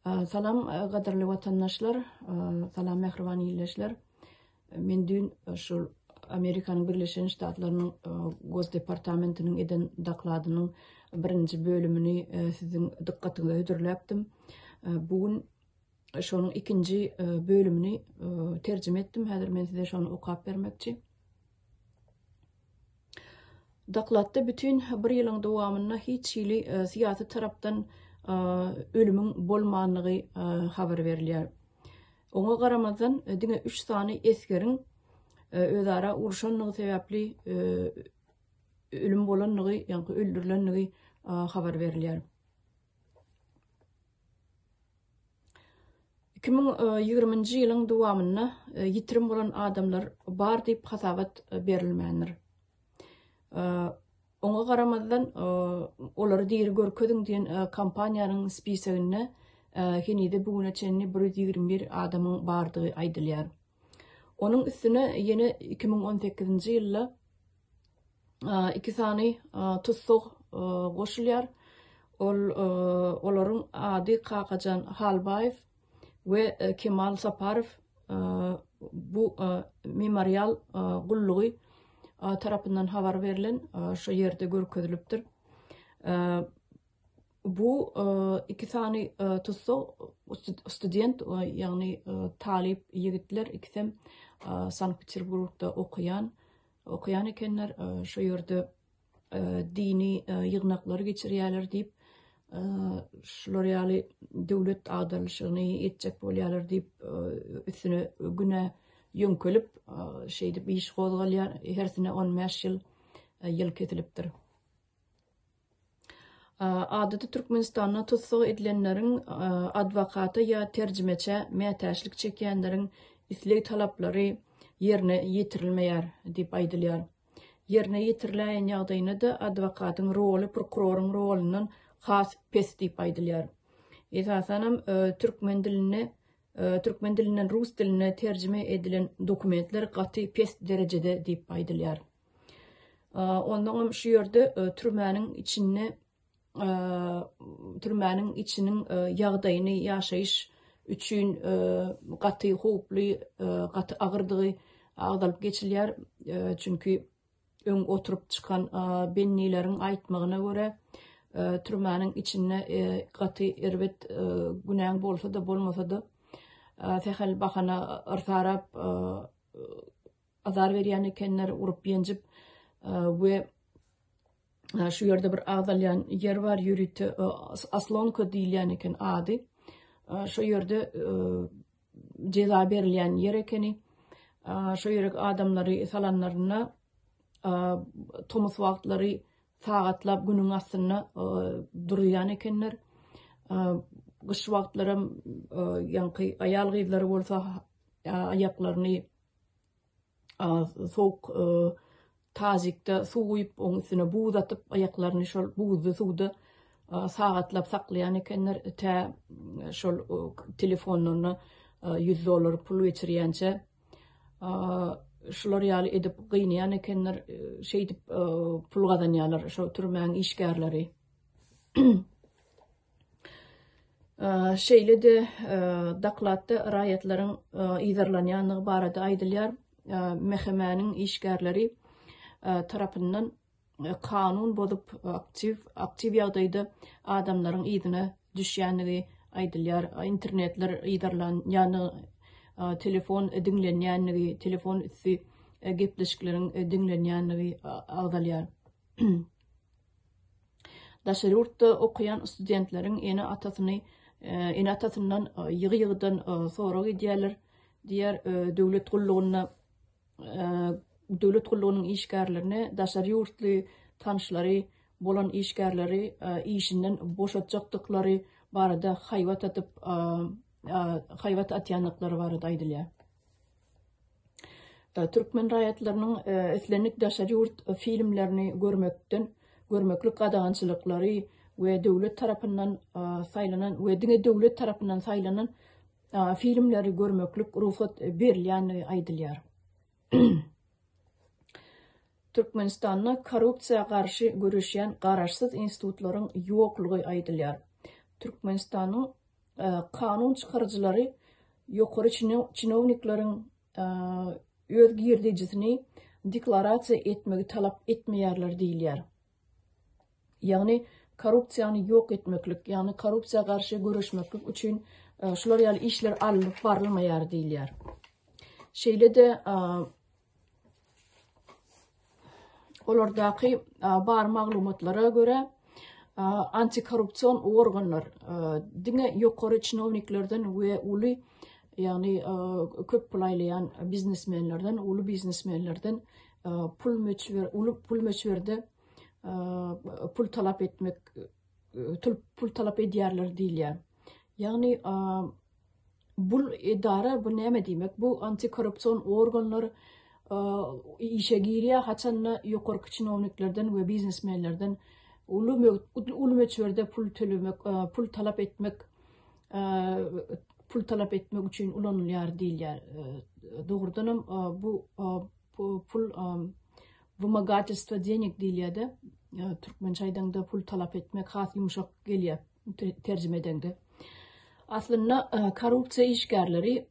Salam gadyrly watandaşlar, salam mähriban ildeşler. Men düýn şul Amerikanyň Birleşen Ştatlarynyň Gosdepartamentiniň eden dokladynyň birinji bölümini siziň dykgatyňyza hödürläpdim. Bu gün şonuň ikinji bölümini terjime etdim. Häzir men size şony okap bermekçi. Dokladda bütin bir ýylyň dowamynda hiç hili syýasy tarapdan ölümiň bolmanlygy habar berilýär. Oňa garamazdan diňe üç sany esgeriň özara urşanlygy sebäpli ölüm bolanlygy, ýagny öldürilenligi habar berilýär. 2020-nji ýylyň dowamynda ýitirim bolan adamlar bar diýip hasabat berilmändir. Oňa garamazdan, olary diri görkeziň diýen kampaniýanyň spisoginde henize bu güne çenli 121 adamyň bardygy aýdylýar. Onuň üstüne ýene 2018-nji ýylda iki sany tussag goşulýar. Ol olaryň ady Kakajan Halbaýew we Kemal Saparow bu memorial gullugy tarapyndan habar berlen şu ýerde görkezilipdir. Bu iki sany tussag student, ýagny talyp ýigitler ikisem Sankt-Peterburgda okaýan okaýan ekenler. Şu ýerde dini ýygnaklary geçirýärler diýip, şular ýaly döwlet agdarylyşygyny etjek bolýarlar diýip, üstüne günä ýöňkelip, şeýdip iş gozgalýar. Hersine 15 ýyl ýyl kesilipdir. Adaty Türkmenistanda tussag edilenleriň adwokata ýa terjimeçä mätäçlik çekýänleriň isleg-talaplary ýerine ýetirilmeýär diýip aýdylýar. Ýerine ýetiriläýen ýagdaýynda-da adwokatyň roly prokuroryň rolundan has pes diýip aýdylýar. Esasanam türkmen dilinde türkmen dilinden rus diline terjime edilen dokumentler gaty pes derejede diýip aýdylýar. Onnoňam şu ýerde türmäniň içinde türmäniň içiniň ýagdaýyny ýaşaýyş üçin gaty howply, gaty agyrdygy agzalyp geçilýär. Çünki öň oturyp çykan bendileriň aýtmagyna görä, türmäniň içinde gaty erbet günäň bolsa-da, bolmasa-da sähel bahana yrsarap azar berýän ekenler, urup-ýenjip we şu ýerde bir agzalýan ýer bar, ýörite Aslonka diýilýän eken ady. Şu ýerde jeza berilýän ýer ekeni. Şu ýere adamlary salanlarynda tomus wagtlary sagatlap günüň astynda durýan ekenler. Gyş wagtlaram ýaňky aýal-gyzlary bolsa aýaklaryny sowuk tazikde suw guýup, oň üstüne buz atyp, aýaklaryny şol buzly suwda sagatlap saklaýan ekenler, tä şol telefonlaryna 100 dollar pul geçirýänçä. Şular ýaly edip gynaýan ekenler, şeýdip pul gazanýarlar şo türmäň işgärleri. Şeýle-de dokladda raýatlaryň yzarlanýandygy barada aýdylýar. MHM-niň işgärleri tarapyndan kanun bozup, aktiw aktiw ýagdaýda adamlaryň yzyna düşýändigi aýdylýar. Internetler yzarlanýandygy, telefon diňlenýändigi, telefon üsti gepleşikleriň diňlenýändigi agzalýar. Daşary ýurtda okaýan studentleriň ene-atasyny ene-atasyndan ýygy-ýygydan sorag edýärler diýýär. Döwlet gullugynda döwlet gullugynyň işgärlerine daşary ýurtly tanyşlary bolan işgärleri işinden boşatjakdyklary barada haýbat atyp haýbat atýandyklary barada aýdylýar. Türkmen raýatlarynyň islendik daşary ýurt filmlerini görmekden görmeklik gadagançylyklary we döwlet tarapyndan saýlanan we diňe döwlet tarapyndan saýlanan filmleri görmeklik rugsat berilýändigi aýdylýar. Türkmenistanda korrupsiýa garşy göreşýän garaşsyz institutlaryň ýoklugy aýdylýar. Türkmenistanyň. Kanun çykaryjylary ýokary çinownikleriň öz girdejisini deklarasiýa etmegi talap etmeýärler diýilýär. Ýagny korrupsiýany ýok etmeklik, ýagny korrupsiýa garşy göreşmeklik üçin şular ýaly işler alnyp barylmaýar diýilýär. Şeýle-de olardaky bar maglumatlara görä antikorrupsion organlar diňe ýokary çinowniklerden we uly ýagny köp pul aýlaýan biznesmenlerden, uly biznesmenlerden pul möçber uly pul möçberde pul talap etmek pul talap edýärler diýilýär. Ýagny bul edara bu näme diýmek? Bu antikorrupsion organlar işe girýär, haçanda ýokarky çinowniklerden we biznesmenlerden uly uly möçberde pul tölemek, pul talap etmek pul talap etmek üçin ulanylýar diýilýär. Dogrudanam bu pul wymogatelstwo deneg diýilýär-de, türkmençe aýdaňda pul talap etmek has ýumşak gelýär terjime edeňde. Aslynda korrupsiýa işgärleri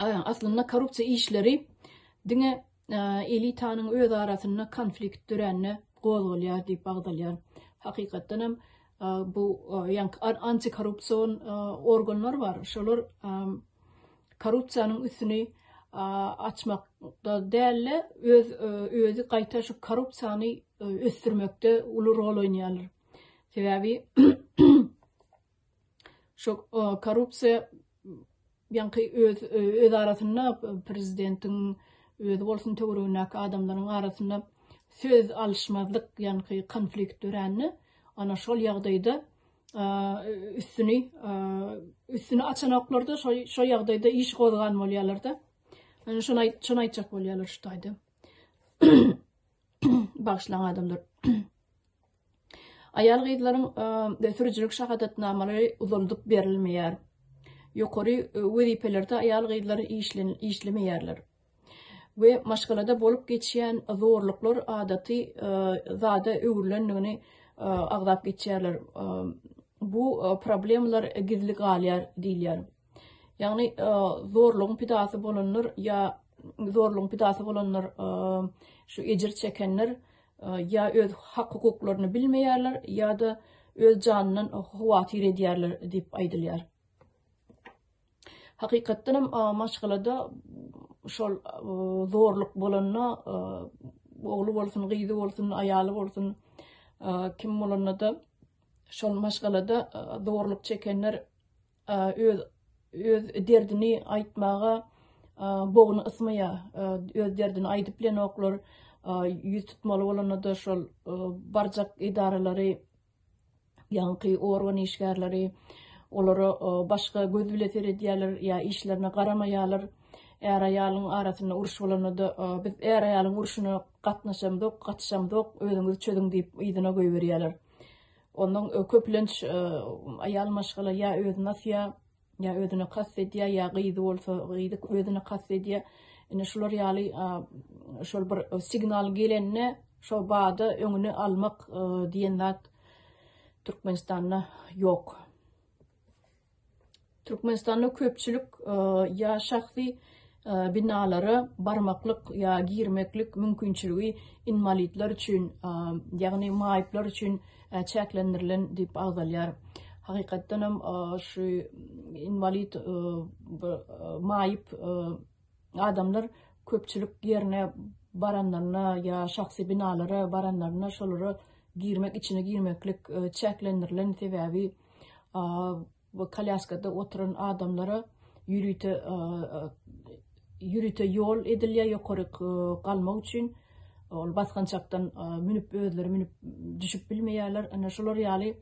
aslynda korrupsiýa işleri diňe elitanyň öz arasynda konflikt dörände gozgalýar diýip agzalýar. Hakykatdan hem bu ýaňky antikorrupsion organlar bar. Şolar korrupsiýanyň üstüni açmakda däl-de, öz özi gaýta şu korrupsiýany ösdürmekde uly rol oýnaýarlar. Sebäbi şu korrupsiýa ýaňky öz öz arasynda prezidentiň özi bolsun töweregindäki adamlaryň arasynda söz alyşmazlyk ýaňky konflikt dörände ana şol ýagdaýda üstüni üstüni açanoklarda şo şo ýagdaýda iş gozgan bolýarlarda. Ýani şony aýt şony aýtjak bolýarlar şu taýda. Bagyşlaň adamlar. Aýal-gyzlaryň sürüjilik şahadatnamalary uzaldyp berilmeýär. Ýokary wezipelerde aýal-gyzlar işlemeýärler. We maşgalada bolup geçýän zorluklar adaty zada öwrülendigini agzap geçýärler. Bu problemalar gizli galýar diýilýär. Ýagny zorlugyň pidasy bolanlar ýa zorlugyň pidasy bolanlar şu ejir çekenler ýa öz hak-hukuklaryny bilmeýärler ýa-da öz janyndan howatyr edýärler diýip aýdylýar. Hakykatdan hem maşgalada şol zorluk bolanda ogly bolsun, gyzy bolsun, aýaly bolsun, kim bolanda-da şol maşgalada zorluk çekenler öz öz derdini aýtmaga bogny ysmaýar. Öz derdini aýdyp bilenoklar. Ýüz tutmaly bolanda-da şol barjak edaralary, ýaňky organ işgärleri olara başga göz bile seredýärler ýa işlerine garamaýarlar. Är-aýalyň arasynda uruş bolanda-da biz är-aýalyň urşuna gatnaşamzok, gatyşamzok, özüňiz çözüň diýip yzyna goýberýärler. Ondan köplenç aýal maşgala ýa özüni asýar, ýa özüne kast edýär, ýa gyzy bolsa gyzy özüne kast edýär. Ine şular ýaly şol bir signal gelende şo bada öňüni almak diýen zat Türkmenistanda ýok. Türkmenistanda köpçülik ýa şahsy binalara barmaklyk ýa girmeklik mümkinçiligi inwalidler üçin, ýagny maýyplar üçin çäklendirilen diýip agzalýar. Hakykatdan hem şu inwalid maýyp adamlar köpçülik ýerine baranlarynda ýa şahsy binalara baranlarynda şolara girmek, içine girmeklik çäklendirilen sebäbi Bu kolýaskada oturan adamlara ýörite ýörite ýol edilýär ýokaryk galmak üçin. Ol basgançakdan münüp özleri münüp düşüp bilmeýärler. Ine şular ýaly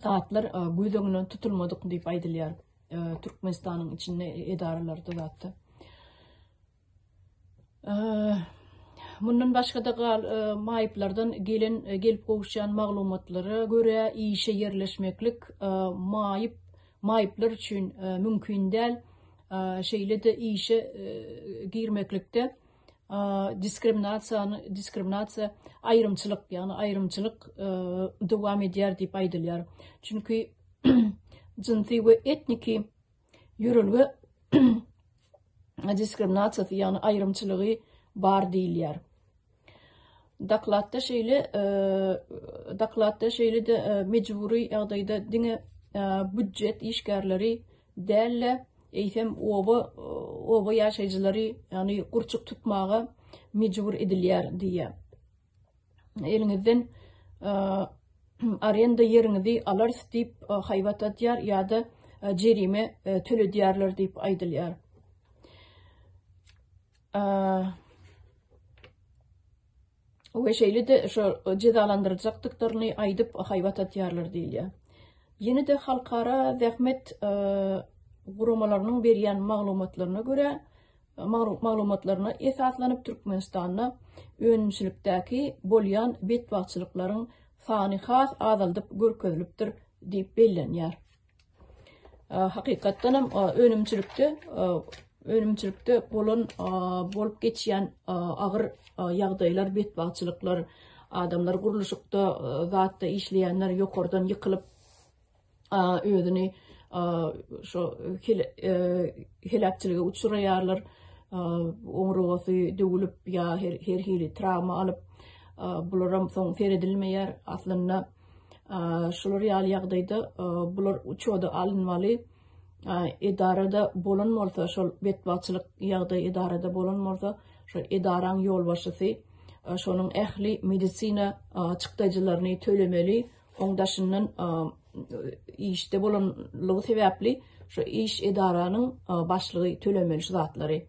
zatlar göz öňünden tutulmadyk diýip aýdylýar. Türkmenistanyň içinde edaralarda zatda. Mundan başga-da maýyplardan gelen gelip gowuşýan maglumatlara görä işe ýerleşmeklik maýyp maýyplar üçin mümkin däl. Şeýle-de işe girmeklikde diskriminasiýany diskriminasiýa aýrymçylyk, ýagny aýrymçylyk dowam edýär diýip aýdylýar. Çünki. Jynsy we etniki ýörelge diskriminasiýasy, ýagny aýrymçylygy bar diýilýär. Dokladda şeýle dokladda şeýle-de mejbury ýagdaýda diňe býujet işgärleri däl-de, eýsem oba oba ýaşaýjylary, ýagny gurçuk tutmaga mejbur edilýär diýýär. Eliňizden arenda ýeriňizi alarys diýip haýbat atýar ýa-da jerime töledýärler diýip aýdylýar. We şeýle-de şo jezalandyrjakdyklaryny aýdyp haýbat atýarlar diýilýär. Ýene-de halkara zähmet guramalarynyň berýän maglumatlaryna görä, maglumatlaryna esaslanyp Türkmenistanda önümçilikdäki bolýan betbagtçylyklaryň sany has azaldyp görkezilipdir diýip bellenýär. Hakykatdan hem önümçilikde önümçilikde bolan bolup geçýän agyr ýagdaýlar, betbagtçylyklar, adamlar gurluşykda zatda işleýänler ýokardan ýykylyp özüni şo heläkçilige uçraýarlar, oňurgasy döwülip ýa her hili trawma alyp, bularam soň seredilmeýär. Aslynda Şular ýaly ýagdaýda bular uçoda alynmaly. Edarada bolan bolsa, şol betbagtçylyk ýagdaý edarada bolan bolsa, şol edaraň ýolbaşçysy şonuň ähli medisina çykdajylaryny tölemeli. Oň daşyndan işde bolanlygy sebäpli şu iş edaranyň başlygy tölemeli şu zatlary.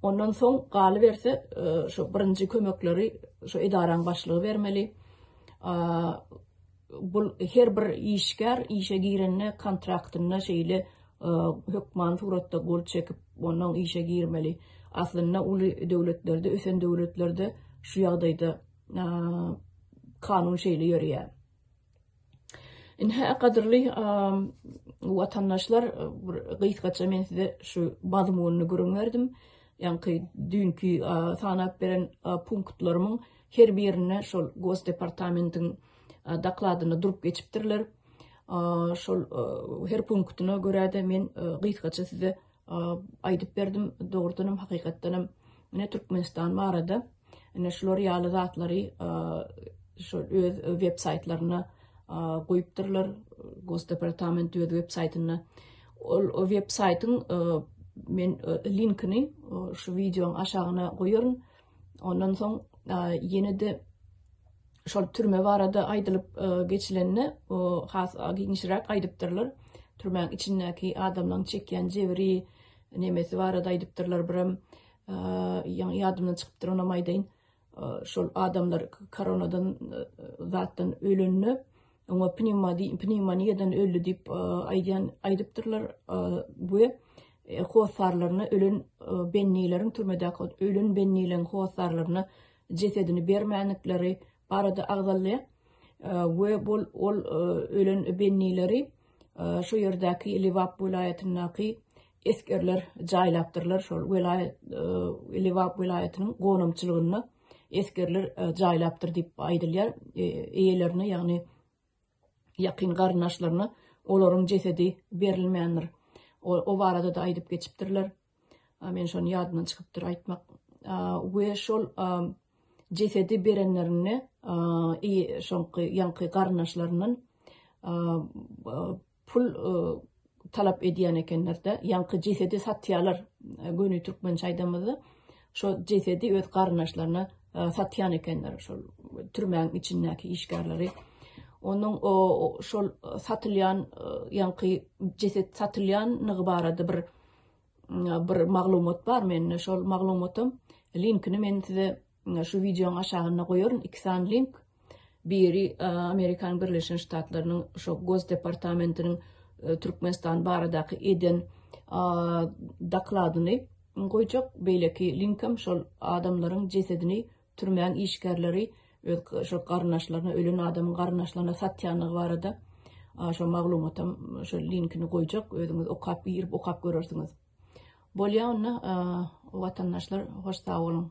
Ondan soň galyberse şu birinji kömekleri şu edaraň başlygy bermeli. Bu her bir işgär işe girende kontraktynda şeýle hökman suratda gol çekip, ondan işe girmeli. Aslynda uly döwletlerde, ösen döwletlerde şu ýagdaýda kanun şeýle ýörýär. Ine, gadyrly watandaşlar, bir gysgaça men size şu mazmunyny gürrüň berdim. Ýaňky düýnki sanap beren punktlarymyň her birinde şol Gosdepartamentiň dokladynda durup geçipdirler. Şol her punktyna görä-de men gysgaça size aýdyp berdim. Dogrudanam, hakykatdanam ine Türkmenistan barada ine şular ýaly zatlary şol öz web saýtlaryna goýupdyrlar. Gosdepartament öz web saýtynda. Ol web saýtyň men linkini şu wideoň aşagyna goýaryn. Ondan soň ýene-de şol türme barada aýdylyp geçilende has giňişräk aýdypdyrlar. Türmäň içindäki adamlaryň çekýän jebri nemesi barada aýdypdyrlar. Birem ýaňy ýadymdan çykypdyr, onam aýdaýyn. Şol adamlar koronadan zatdan ölende oňa pnewmoniýadan öldi diýip aýdýan aýdypdyrlar we hossarlaryna ölen bennileriň türmedäki ölen bennileriň hossarlaryna jesedini bermändikleri barada agzalýar we bol ol ölen bennileri şu ýerdäki Lebap welaýatyndaky esgerler jaýlapdyrlar şol welaýat Lebap welaýatynyň gonamçylygynda esgerler jaýlapdyr diýip aýdylýar eýelerine ýagny ýakyn garyndaşlaryna olaryň jesedi berilmändir. O, o barada-da aýdyp geçipdirler. Men şony ýadymdan çykypdyr aýtmak. We şol jesedi berenlerinde şoňky ýaňky garyndaşlaryndan pul talap edýän ekenler-de, ýaňky jesedi satýarlar, göni türkmençe aýdamyzda, şo jesedi öz garyndaşlaryna satýan ekenler, şol türmäň içindäki işgärleri. Onuň o şol satylýan ýaňky jeset satylýanlygy barada bir bir maglumat bar mende. Şol maglumatyň linkini men size şu wideoň aşagynda goýaryn. Iki sany link. Biri Amerikanyň Birleşen Ştatlarynyň şo Gosdepartamentiniň Türkmenistan baradaky eden dokladyny goýjak. Beýleki linkem şol adamlaryň jesedini türmäň işgärleri öz şo garyndaşlaryna, ölen adamyň garyndaşlaryna satýanlygy barada şo maglumatam şo linkini goýjak. Özüňiz okap, girip okap görersiňiz. Bolýa onda watandaşlar, hoş sag boluň.